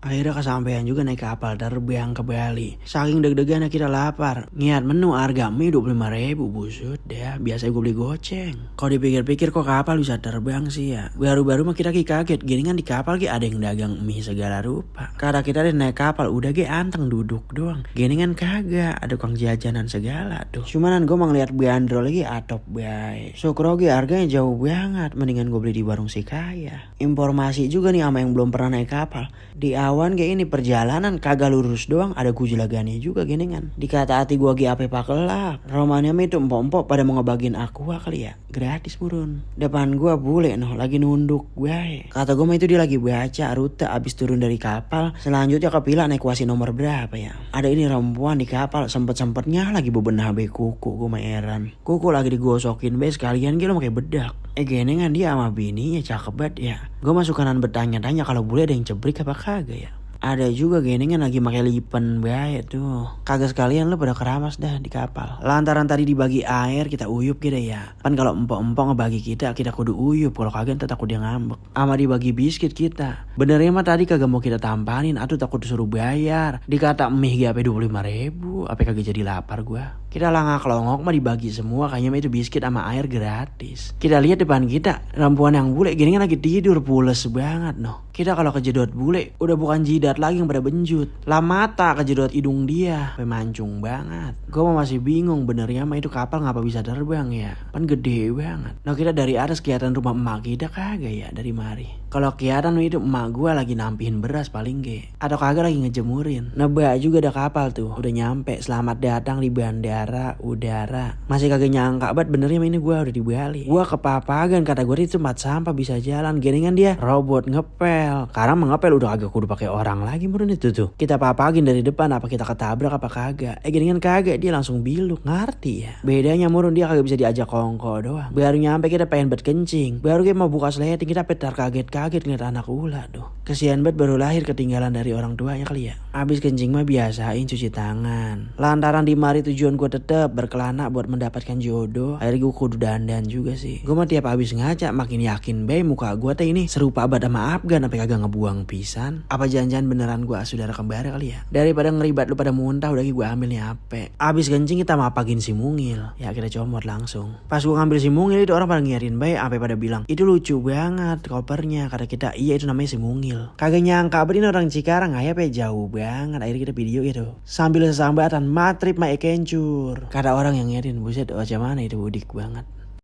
Akhirnya kesampaian juga naik kapal terbang ke Bali. Saking deg-degan kita lapar. Niat menu harga mie 25.000, busut deh. Biasanya gue beli goceng. Kalau dipikir-pikir kok kapal bisa terbang sih ya. Baru-baru mah kita kaget. Gini kan di kapal ada yang dagang mie segala rupa. Karena kita deh naik kapal udah anteng duduk doang. Gini kan kagak. Ada tukang jajanan segala tuh. Cuman gue mau ngeliat bandrol lagi atop baik. Syukur harganya jauh banget. Mendingan gue beli di warung si kaya. Informasi juga nih sama yang belum pernah naik kapal. Di awan kayak ini perjalanan kagak lurus doang, ada kujelagannya juga gini kan. Dikata hati gua apa pakelap. Romannya itu empok-empok pada mau ngebagiin aqua kali ya. Gratis burun. Depan gua bule noh lagi nunduk gue. Kata gua mah itu dia lagi baca rute abis turun dari kapal. Selanjutnya kepila naik wasi nomor berapa ya. Ada ini perempuan di kapal sempet-sempetnya lagi bebenah be kuku. Gua mah heran. Kuku lagi digosokin be sekalian gitu pakai bedak. Gini kan dia sama bininya cakep banget ya. Gua masuk kanan bertanya-tanya kalau bule ada yang cebrik apa kagak ya. Ada juga geningan lagi pakai lipen baik tuh. Kagak sekalian lu pada keramas dah di kapal. Lantaran tadi dibagi air kita uyup gitu ya. Kan kalau empok-empok ngebagi kita kudu uyup. Kalau kagak ntar takut dia ngambek. Ama dibagi biskuit kita. Benernya mah tadi kagak mau kita tampanin atau takut disuruh bayar. Dikata mie apa 25.000. Apa kagak jadi lapar gua. Kita langak longok mah dibagi semua. Kayaknya mah itu biskuit sama air gratis. Kita lihat depan kita perempuan yang bule geningan lagi tidur pules banget noh. Kita kalau kejedot bule udah bukan jidat lagi yang pada benjut. Lah mata kejedot hidung dia. Pemancung banget. Gue masih bingung benernya mah itu kapal ngapa bisa terbang ya. Kan gede banget. Nah kita dari atas kelihatan rumah emak kita kagak ya dari mari. Kalau kelihatan itu emak gue lagi nampihin beras paling ge. Atau kagak lagi ngejemurin. Nebak juga ada kapal tuh. Udah nyampe. Selamat datang di bandara udara. Masih kagak nyangka banget benernya mah ini gue udah di Bali. Gue kepapagan kata gue itu tempat sampah bisa jalan. Geningan dia robot ngepel. Karena mengepel udah agak kudu pakai orang lagi menurut itu tuh. Kita papagin dari depan apa kita ketabrak apa kagak. Gini kan kagak dia langsung biluk ngerti ya. Bedanya murun dia kagak bisa diajak kongko doang. Baru nyampe kita pengen berkencing. Baru kita mau buka sleting kita petar kaget-kaget ngeliat anak ular tuh. Kesian banget baru lahir ketinggalan dari orang tuanya kali ya. Abis kencing mah biasain cuci tangan. Lantaran di mari tujuan gue tetep berkelana buat mendapatkan jodoh. Akhirnya gue kudu dandan juga sih. Gue mah tiap abis ngaca makin yakin be muka gue teh ini serupa abad sama Afgan apa kagak ngebuang pisan. Apa jangan-jangan beneran gue saudara kembar kali ya. Daripada ngeribat lu pada muntah udah gue ambil nih ape. Abis kencing kita mapagin si mungil. Ya kita comot langsung. Pas gue ngambil si mungil itu orang pada ngiyarin baik sampai pada bilang itu lucu banget kopernya. Kata kita iya itu namanya si mungil. Kagak nyangka berin orang Cikarang ayah jauh banget. Akhirnya kita video gitu. Sambil sesambatan matrip ma kencur. Kata orang yang ngiyarin buset macam mana itu udik banget.